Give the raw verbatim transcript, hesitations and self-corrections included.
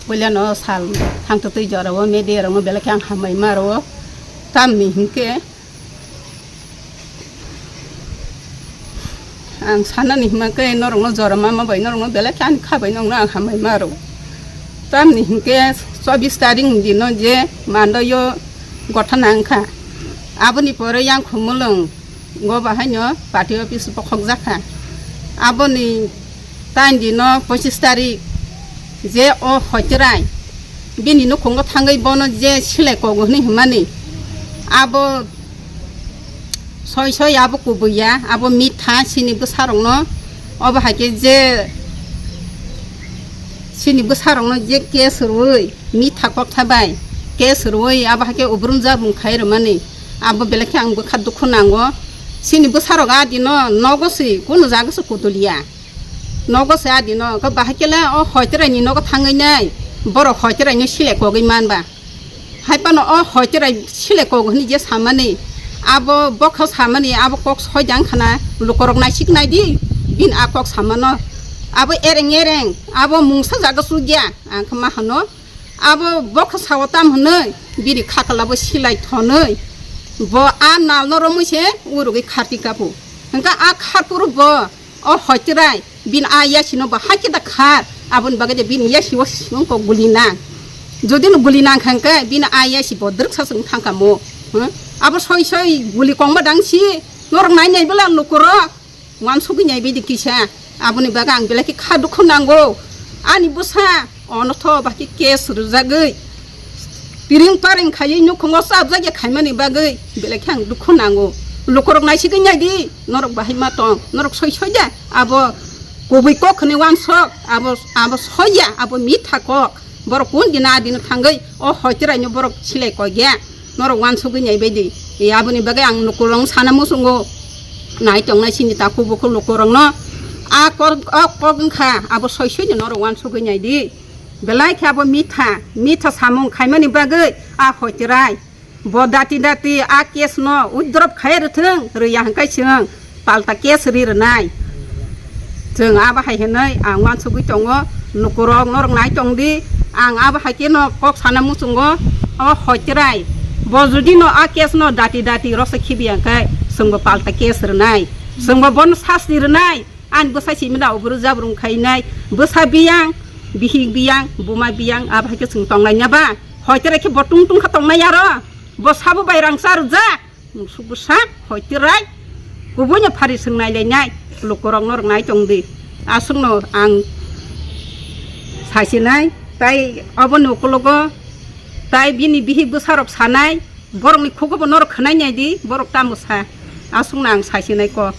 Puilano sal thangtwtwi jorao media rokno belai khe ang hambai ma rwo. Tamni hinkhe ang sanani hima khe norokno jora ma ma bai norokno belai khe ani kha bai nokno ang hambai ma rwo. Tamni hinkhe chobbish tarik ni dino je mandaio gothana wngkha, aboni pore yang khumulwng go bahaino party office bokhok jakha. Aboni tain dino pochis tarik je o Hoiterai bini nukhungo thangwi bono je silai kogo hwnwi hwnmani, abo soi soi abo kubuya, abo mitha sini bwsarokno, obo hai khe je sini bwsarokno je case rwui mitha koktha bai case rwui abo hai khe ubrumjak bung khai rwmani, abo belai khe ang bwkha dukhu nango. Sini bwsarok a dino nogo se kunu jaga se kutuliya. Nogo se adino, hwnkhe bahai khe le o Hoiterai ni nogo thangwi nai, borok Hoiterai no silai kogwi manba. Hai phano o Hoiterai silai kogo hwnwi je samani, abo bokha samani, abo kok soi jang khana, lukorok naisik nai di, bini a kok samano. Abo ereng ereng, abo mungsa jaga sugya, ang khe ma hano, abo bokha sao tam hwnwi, bini khakla bo silai thonwi, bo a nal no romwi se urugwi kharti kapu. Hwnkhe a kharpuru bo, o Hoiterai, bini a yasino bo hakhe da khar, aboni bagwi de bini yasio wngkok guli nang. Jodi no guli nang kha hwnkhe bini a yasi bo drwksa se wng thang kha mo. Hmm? Abo soi soi guli kongma dang si, norok nai nai bwla lukurok, wansugwi nai bai di kisa. Aboni bagwi ang belai khe kha dukhu nango. Ani bwsa, ono tho ba khe case rwjagwi. Piring pareng khaiwi nukhungo chapjak ya khaimani bagwi belai khe ang dukhu nango. Lukurok naisigwi nai di, norok bahai ma tong, norok soi soi da, abo kubui kok hwnwi wansok, abo, abo soi ya, abo mitha kok. Borok kun dina adino thangwi o Hoiterai no borok silai koi ya, norok wansugwi nai bai di. E aboni bagwi ang lukurok sana muchungo, nai tongnai sini takhuk bukhuk lukurok no. A kok, o kok wngkha, abo soi soi no norok wansugwi nai di. Belai khe abo mitha, mitha samung khaimani bagwi a Hoiterai bo dati dati a case no withdraw khai rwthwng, rwya hwnkhe chwng palta case ri rwnai. Chwng abo hai hwnwi ang wansugwi tongo, lukurok norok nai tong di, ang abo hai khe no kok sana muchungo, o Hoiterai bo jodi no a case no dati dati rwsa khibiya hwnkhe chwngbo palta case rwnai, chwngbo bono sasti rwnai. Ani bwsa simi da oboro jabrum khainai, bwsa biyang, bihik biyang, buma biyang, abo hai khe chwng tongnai ya ba? Hoiterai khe bo tung tung kha tongnai aro, bo sabo bai rang cha rwjak. Musuk bwsa, Hoiterai, kubuino phari swngnai lainai, lukurok norok nai tong di. Aswkno ang sasinai, tai oboni ukologo, tai bini bihik bwsarok sanai, borokni khugo bo norok khwnai nai di, borok tamo sa. Aswkno ang sasinai ko.